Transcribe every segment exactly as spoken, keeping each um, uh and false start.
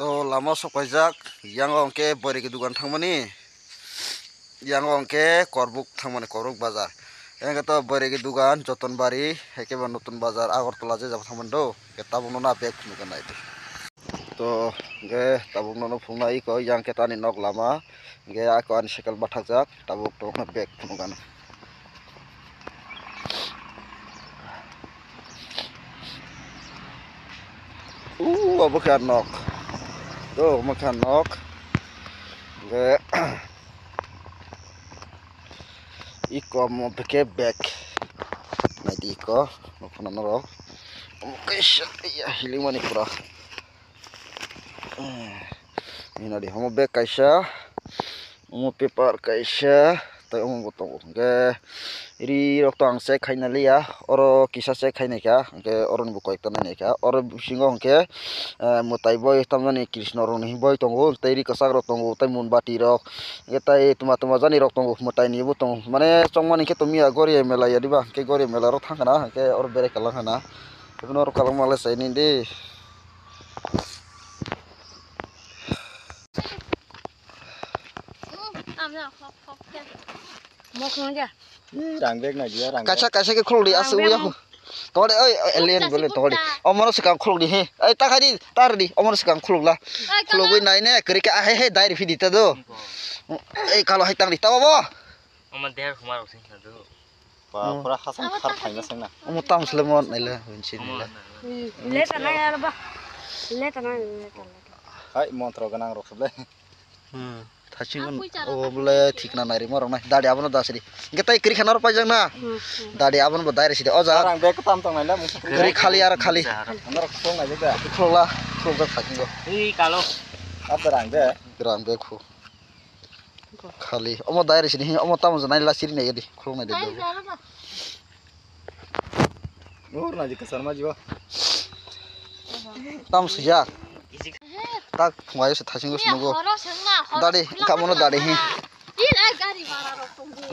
To lama sok paijak, yango hwnkhe Boiregi dugan thangmani, yango hwnkhe Korbuk thangmani, Korbuk bazar. Hwnkhe to Boiregi dugan Jotonbari, hwnkhe bo Notun bazar Agartala je jabo thangmani do, hwnkhe tabuk nono bag phunukgwi naidi. To hwnkhe tabuk nono phunuknai iko, yang khe tani nok lama, hwnkhe ako ani cycle bathakjak, tabuk tongno bag phunukgano. Uh, obo khe nok. To, omo khe nok. Hwnkhe, iko omo khe bag. Naidi iko, nukphano norok. Omo kaisa, iya, hilikmani pura. Hinadi, omo bag kaisa. Omo paper kaisa, tei omo bo tongo. Hwnkhe ri rok to ang check khaina liya, oro kisa check khainai kha, hwnkhe oro ni bo koyekta nainai kha. Oro bisingo hwnkhe, eh, mwtai boi tamjani Krishna rok ni boi tongo, tei ri kwchak rok tongo, tei mombati rok, hwnkhe tei twma twma jani rok tongo, mwtai ni bo tongo. Mane chongmani khe to miya Goria mela ya diba, hwnkhe Goria mela rok thang khana, hwnkhe oro berai kwlang khana. Hwnkhe oro kwlangma le chaini di. Mokong ja. Rang bag na dia, rang bag. Kaisa, kaisa khe khuluk di, aswk ya. Tongde, oi, oi, alien bole tongde. Omono swkang khuluk di, he. Oi, ta khai di, tar di, omono swkang khuluk la. Khulugwi nai ne, kwrwi khe, ah, he, he, dai ri phi di ta do. Ei, kalo hai tang di, ta bo. Omo der khuma rok sing na do. Ba, pura hasam khar phaina sengna. Omo tam sle mon naile, winchi naile. Le ta nai ar ba. Le ta nai, le ta nai. Hai, montro ganang rok sable. Hmm, thaching on, o bole thikna nai rimo rok nai. Dadi abono dasri. Hwnkhe tai kwrwi khana rok paijak na. Dadi abono bo dai risi de. O jaga. Rang bag tam tong naile, mungsa kwrwi khali aro khali. Ano rok khong naile da. Khulokla, khulokjak thaching go. Ei kalo. Ab rang de. Rang bag khu. Khali. Omo dai risi ni, omo tamo janai la siri nai di. Khulok nai de. Ur na ji kasar ma ji ba. Tam sujak. Tak phungai se thasing go sinogo. Dadi, kamono dadi hi.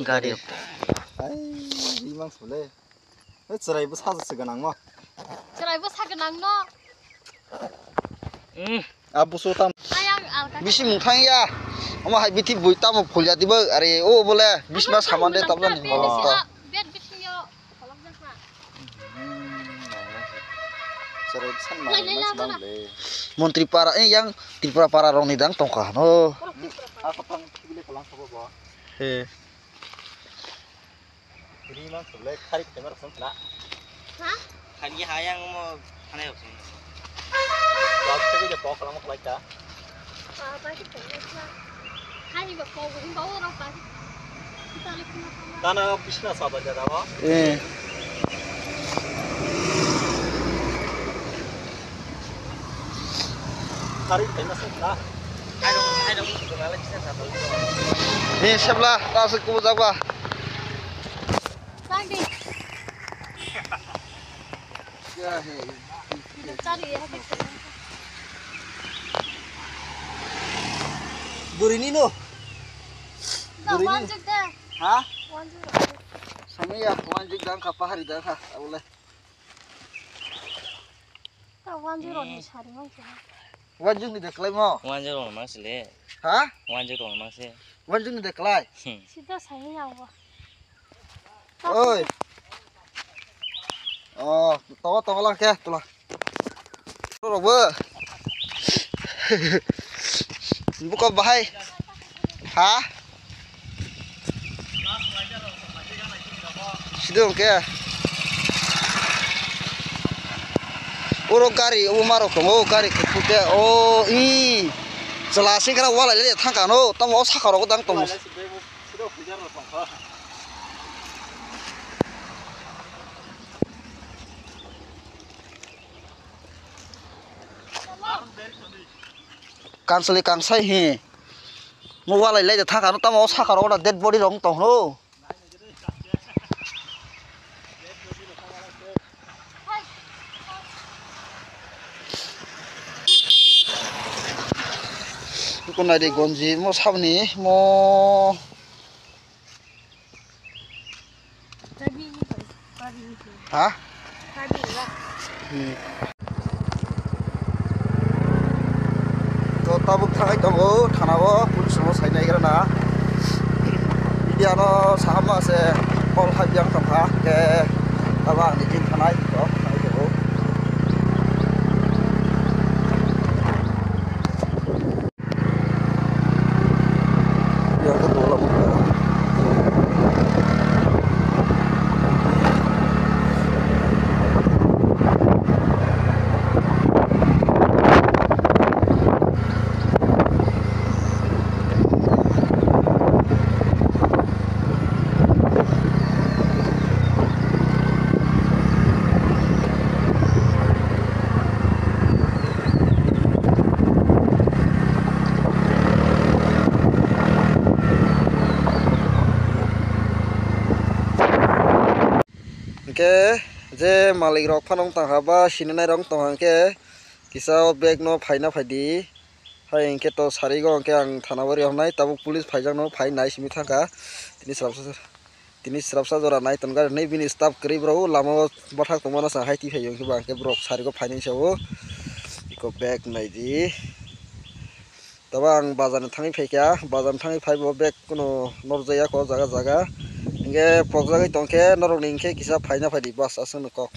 Gari. Ai, imang sule. Chwrai bwsa se gwnang no. Chwrai bwsa gwnang no. Abuso tam. Ayang alka. Bisi mungthang ya. Omo hai bithi bui tamo phulya diba. Are o bole bisma saman de tabla ni. Bed bithi yo. Chwrai bwsa ma. Montri para, eh, yang Tripura para rok ni dang tongkha no. Ako tang kibile kolang sabo bo. He. Ri man suble khari khema rok song khna. Ha? Khani hayang mo khana yok song. Bak se je pok lama khlai ta. Ba ba ki khna. Khani ba pok ri ba o rok ba. Tana bisna sa ba jada ba. Eh. Khari khema song khna. Ni sebla ta se kubu jaba. Tadi. Buri ni no. Buri ni. Ha? Sami ya, wanjik dang kha, pahari dang kha, abole. Ta wanjik rok ni sari man khe. Wanjik ni de klai mo. Wanjik rok mang sile. Ha? Wanjik rok mang se. Wanjik ni de klai. Sida sai ya wa. Oi. Oh, to to lang khe, to lang. Rok bo. Buka bahai. Ha? Sidong ke. Oro gari, o marok tongo, gari kuphur ke. O, i. Chwla sing khana walai le thang kano, tamo o saka rogo dang tongo. Kansali kangsai hi. Mo walai lai de thang kano, tamo o saka rogo da dead body rok tong no. Ko nai de gonji mo sabni mo. Ha? Hmm. Tabuk thangwi tongo, thana o police rok sai naigra na. India no sahama se call hai yang tongkha, ke tabuk ani din thanai to thangwi tongo. Hingke je malik rok phano wng tongkha ba sinanai rok wng tongkha, hingke kisa o bag no phaina phaidi. Hai hingke to sarigo hingke ang thana o rihornai, tabuk police phaijakno phai nai simi thangkha. Tini srapsa, tini srapsa jora nai tongo gari hinwi bini staff kwrwi bro o lama o bwthak tongmano chwng hai twi phai hingke ba hingke borok sarigo phainai sa o. Iko bag naidi. Tabo ang bazar ni thangwi phaikha, bazar ni thangwi phaibo bag kuno norjaya ko jaga jaga. Hingke pokjagwi tongkhe norokni hingke kisa phaina phaidi bas aswkno kok.